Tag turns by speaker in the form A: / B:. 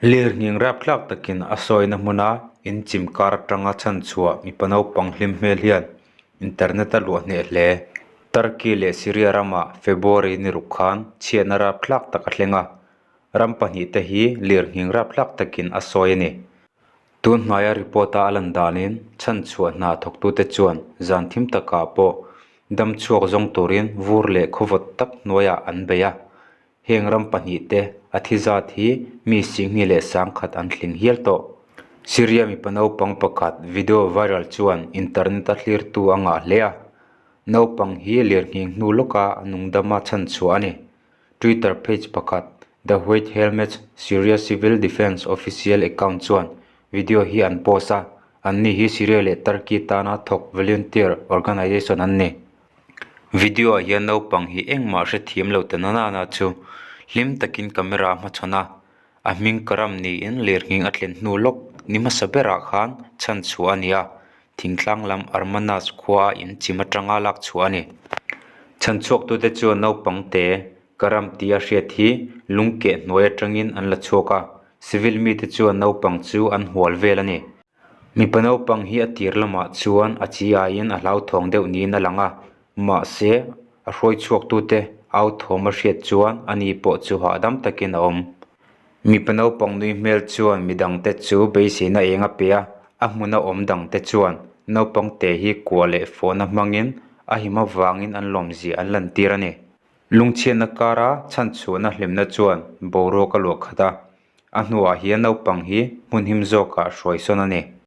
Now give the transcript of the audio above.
A: Lirnghing rapthlak takin a sawina hmuna in chim kar atanga chhanchhuah mipa naupang hlim hmel hian internet a luah hneh hle. Turkey leh Syria ramah February ni ruk khan chhiatna rapthlak tak a thleng a, ram pahnihte hi lirnghing rapthlak takin a sawi a ni. Tun hnaia report a a lan danin chhanchhuah hna thawktute chuan zan thim takah pawh dam chhuak zawng turin vur leh khawvawt tak hnuaiah an bei a. Heng ram pahnihte a thi zat hi mi singhnih leh sangkhat an tling hial tawh. Syria mipa naupang pakhat video viral chuan internet a thlirtu a ngah hle a, naupang hi lirnghing hnu lawka a nungdama chhanchhuah a ni. Twitter page pakhat The White Helmets Syria Civil Defence Official Account chuan video hi an post a, anni hi Syria leh Turkey tana thawk volunteer organization an ni. Video ah hian naupang hi engmah hrethiam lo ta nana chu hlim takin camera a hmachhawn a, a hming karam niin lirnghing a thlen hnu lawk ni hmasa berah khan chhan chhuah a ni a, thingtlang lam Armanas khua a in chim atanga lak chhuah a ni. Chhan chhuak tute chuan naupang te karam tia hriat hi lung keh hnuai atangin an la chhuak a, civil mite chuan naupang chu an hual vel a ni. Mipa naupang hi a tir lamah chuan a chi aiin a hlauthawng deuh niin a lang a, mahse a hruai chhuaktute au thawm a hriat chuan ani pawh chu hahdam takin a awm. Mipa naupang nui hmel chuan midangte chu beiseina eng a pe a, a hmuna awm dangte chuan naupang te hi kua leh fawhna hmangin a him avangin an lawmzia an lantir a ni. Lungchhiatna kara chhanchhuahna hlimna chuan boruak a luah khat a, A hnuah hian naupang hi hmun him zawkah hruai sawn a ni.